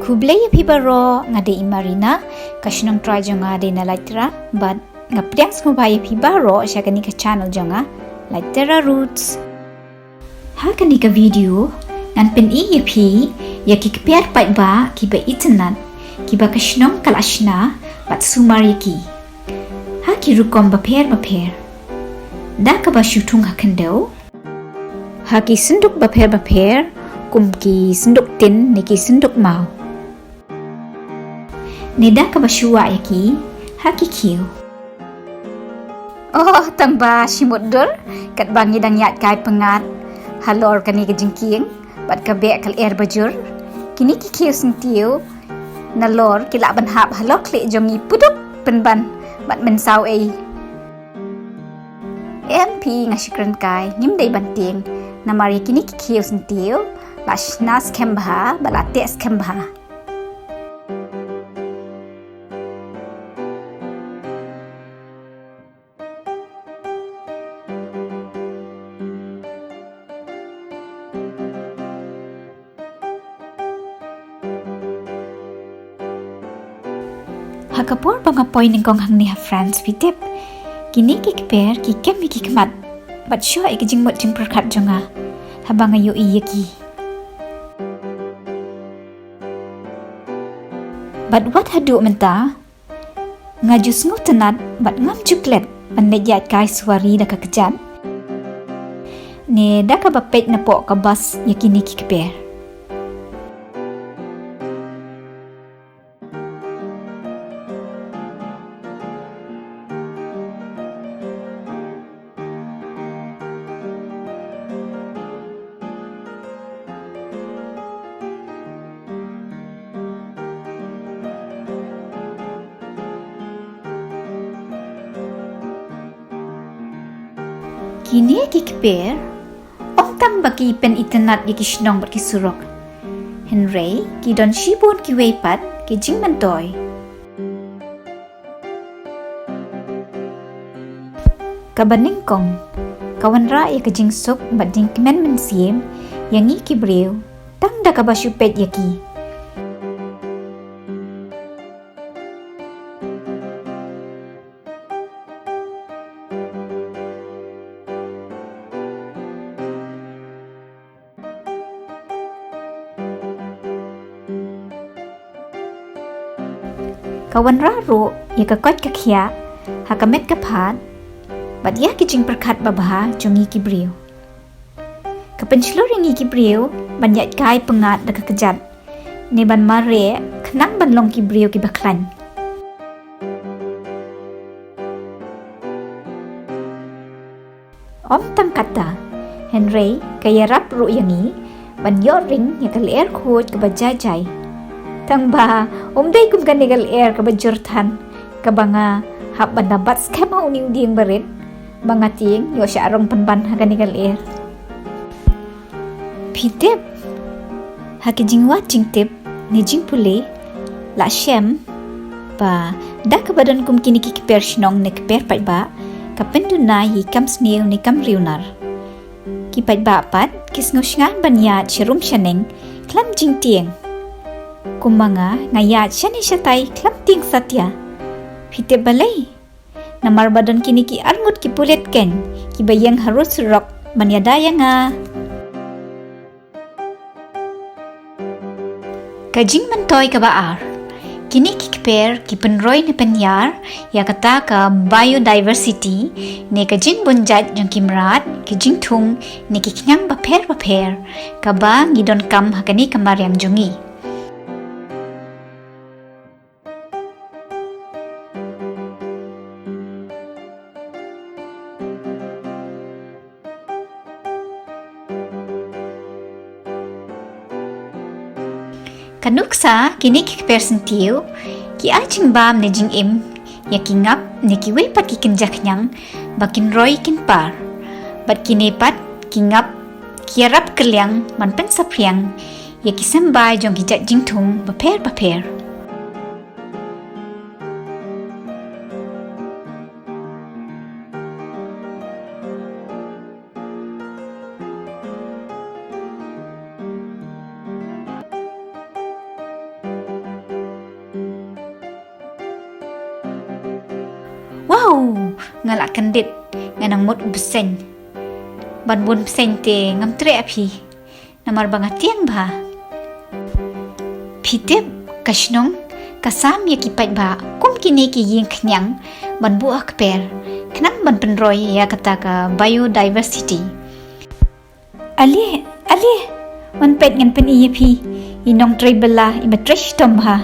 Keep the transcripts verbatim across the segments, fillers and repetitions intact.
Khublei ïa phi baroh, nga dei i Marina, ka shnong trai jong nga dei na Laitera, bad nga pdiang sngewbha ïa phi baroh sha kane ka channel jong nga, Laitera Roots. Ha kane ka video, ngan pyni ïa phi ïa ki kper paidbah kiba itynnad, kiba ka shnong ka la shna bad sumar ïa ki ha ki rukom bapher bapher. Da kaba shu thung ha khyndew, ha ki synduk bapher bapher, kum ki synduk tin ne ki synduk maw. Ne da kaba shu wah ïa ki ha ki khiew. Oh, tang ba shi mutdur, katba ngi dang ïaid kai pyngngad halor kane ka jingkieng bad ka beh ka lyer bajur, kine ki khiew syntiew nalor ki lah ban hap halor khlieh jong ngi puduk pynban bad mynsaw ei. Em phi, nga shu kren kai, ngim dei ban tieng, namar ïa kine ki khiew syntiew la shna skhem bha bad la teh skhem bha. Ha ka por ba nga poi nyngkong hangne ha France, phi tip, kine ki kper ki kem ïa ki khmat bad shoh ïa ki jingmut jingpyrkhat jong nga haba nga ïohi ïa ki. Bad wat haduh mynta, nga ju sngewtynnad bad ngam ju klet ban leit ïaid kai suwari da ka kjat ne da kaba peit napoh ka bus ïa kine ki kper. Kine ki kper, ym tang ba ki pynitynnad ïa ki shnong bad ki surok, hynrei ki don shibun kiwei pat ki jingmyntoi. Kaba nyngkong, ka wanrah ïa ka jingsuk bad jingkmen mynsiem ïa ngi ki briew tang da kaba shu peit ïa ki. Ka wanrah ruh ïa ka koit ka khiah ha ka met ka phad bad ïa ki jingpyrkhat babha jong ngi ki briew. Ka pynshlur ïa ngi ki briew ban ïaid kai pyngngad da ka kjat ne ban mareh khnang ban long ki briew kiba khlaiñ. Ym tang katta, hynrei ka ïarap ruh ïa ngi ban ïoh ring ïa ka lyer khuid kaba jai jai. Tang ba ym dei kum kane ka lyer kaba jur than kaba nga hap ban da bat skhem ha une u dieng barit ba nga tieng ïoh shah rong pynban ha kane ka lyer. Phi tip, ha ki jingwad jingtip ne jingpule, la shem ba da kaba don kum kine ki kper shnong ne kper paidbah, ka pynduna ïa i kam sniew ne kam riewnar. Ki paidbah pat ki sngewshngaiñ ban ïaid sharum shaneng khlem jingtieng. Kum ma nga, nga ïaid shane shatai khlem tieng satia. Phi tip balei? Namar ba don kine ki arngut ki pulit keiñ kiba ïeng harud surok ban ïada ïa nga. Ka jingmyntoi kaba ar, kine ki kper ki pynroi ne pynïar ïa kata ka biodiversity ne ka jingbun jait jong ki mrad, ki jingthung ne ki khñiang bapher bapher kaba ngi donkam ha kane ka mariang jong ngi. Ka nuksa, kine ki kper syntiew ki ai jingbam ne jingim ïa ki ngap ne kiwei pat ki kynja khñiang ba kin roi kin par. Bad kine pat ki ngap ki ïarap kylliang ban pynsaphriang ïa ki symbai jong ki jait jingthung bapher bapher. Nga la kyndit, nga nang mut u bseiñ. Ban bun bseiñ te ngam treh ïa phi. Namar ba nga tieng bha. Phi tip, ka shnong ka sam ïa ki paidbah kum kine ki ïing khñiang ban buh ha kper, khnang ban pynroi ïa kata ka biodiversity. Ale, ale, wan peit ngan pyni ïa phi, i nongtrei bylla iba trei shitom bha.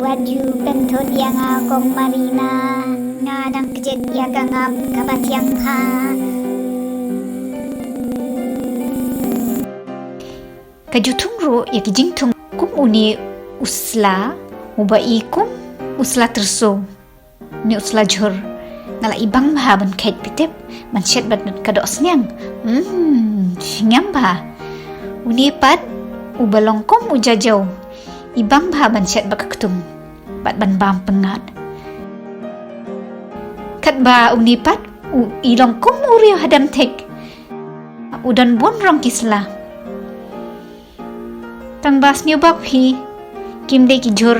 Wat ju pynthut ïa nga kong Marina, nga dang kjit ïa ka ngap kaba thiang bha. Ka ju thung ruh ïa ki jingthung kum une u sla, uba i kum u sla tyrso. Une u sla jhur. Nga la i bang bha ban kheit, phi tip, ban shet bad ka doh sniang. Hmm, sngewbha. Une pat, uba long kum u jajew. I bang bha ban shet bad ka ktung. Bad ban bam pyngngad. Katba une pat, u i long kum u riew hadem thik. U don bun rong ki sla. Tang ba sngewbha phi, kim dei ki jhur,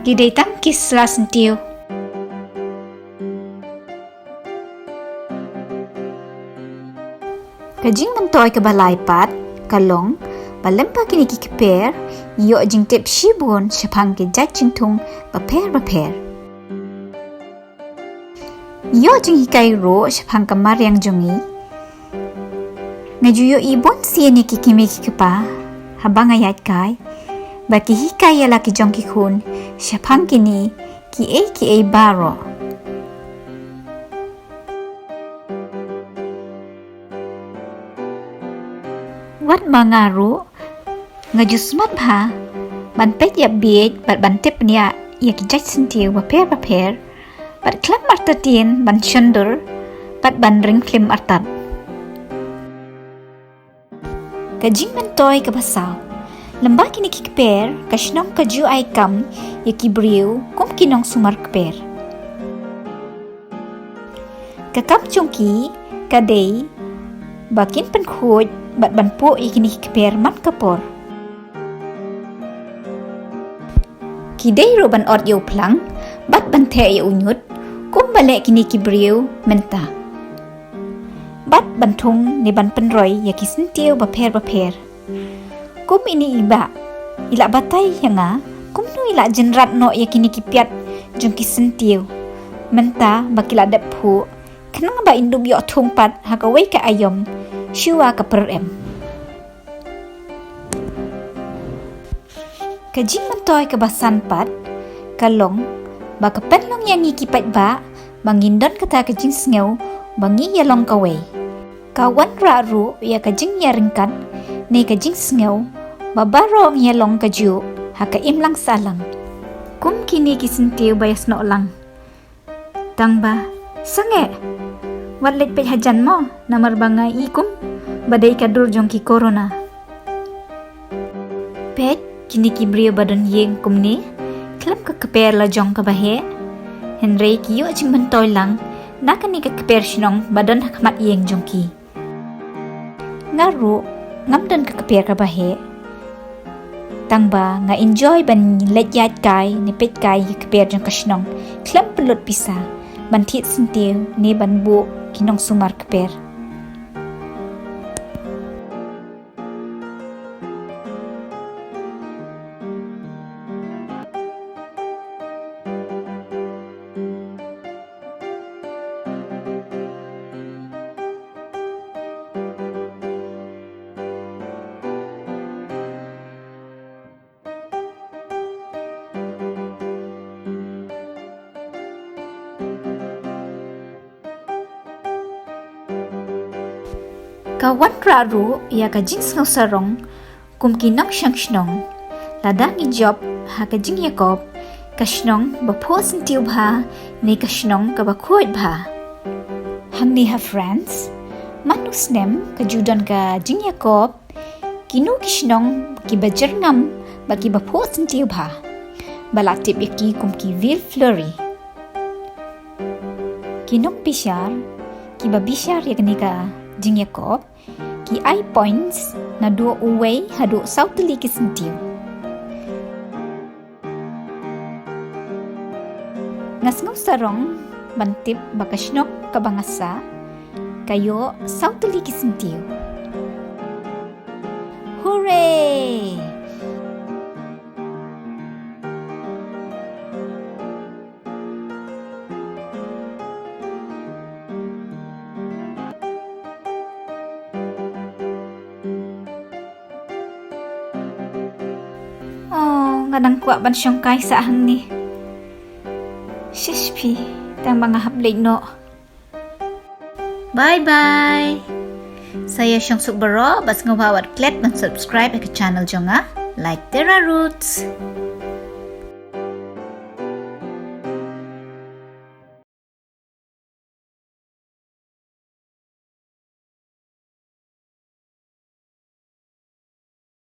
ki dei tang ki sla syntiew. Ka jingmyntoi kaba lai pat, ka long, ba lem bad kine ki kper, ïoh jingtip shibun shaphang ki jait jingthung bapher bapher. Ïoh jinghikai ruh shaphang ka mariang jong ngi. Nga ju ïohi bun sien ïa ki kmie ki kpa haba nga ïaid kai, ba ki hikai ïa la ki jong ki khun shaphang kine kiei kiei baroh. Wat ma nga ruh, nga ju smat bha ban peit ïa bieit bad ban tip bniah ïa ki jait syntiew bapher bapher, bad khlem artatien ban shondur bad ban ring phlim artat. Ka jingmyntoi kaba saw. Lem bad kine ki kper, ka shnong ka ju ai kam ïa ki briew kum ki nongsumar kper. Ka kam jong ki ka dei ba kin pynkhuid bad ban puh ïa kine ki kper man ka por. Ki dei ruh ban ot ïa u phlang bad ban theh ïa u ñiut, kumba leh kine ki briew mynta. Bad ban thung ne ban pynroi ïa ki syntiew bapher bapher. Kum ine i bah, i la batai ïa nga, kumno i la jynrat noh ïa kine ki piat jong ki syntiew. Mynta ba ki la dep phuh, khnang ba in dup ïoh thung pat ha kawei ka aïom, shuwa ka pyrem. Ka jingmyntoi kaba san pat, ka long, ba ka pynlong ïa ngi ki paidbah, ba ngin don kata ka jingsngew, ba ngi ïalong kawei. Ka wanrah ruh ïa ka jingïaryngkat, ne ka jingsngew, ba baroh ngi ïalong kajuh, ha ka imlang sahlang. Kum kine ki syntiew ba ïasnoh lang. Tang ba, sangeh, wat leit peit hajan mo, namar ba nga i kum ba dei ka dur jong ki corona. Peit, kine ki briew ba don ïing kumne, khlem ka kper la jong kaba heh. Hynrei ki ïoh jingmyntoi lang na kane ka kper shnong ba don ha khmat ïing jong ki. Nga ruh, ngam don ka kper kaba heh. Tang ba nga enjoy ban leit ïaid kai ne peit kai ïa ka kper jong ka shnong, khlem pynlut pisa ban thied syntiew ne ban buh ki nongsumar kper. Ka wanrah ruh ïa ka jingsngew sarong kum ki nongshong shnong. Lada ngi jop ha ka jingïakop, ka shnong ba phuh syntiew bha ne ka shnong kaba khuid bha. Hangne ha France, man u snem ka ju don ka jingïakop, kino ki shnong kiba jyrngam bad kiba phuh syntiew bha, ba la tip ïa ki kum ki ville fleurie. Ki nongbishar kiba bishar ïa kane ka jingïakop ki ai points naduh uwei haduh saw tylli ki syntiew. Nga sngew sarong ban tip ba ka shnong kaba nga sah ka ïoh saw tylli ki syntiew. Hooray! Oh, nga dang kwah ban shongkai sah hangne. Shish phi, tang ba nga hap leit noh. Bye bye. Sa ïa shong suk baroh, bad sngewbha wat klet ban subscribe ïa ka channel jong nga, Like Terra Roots.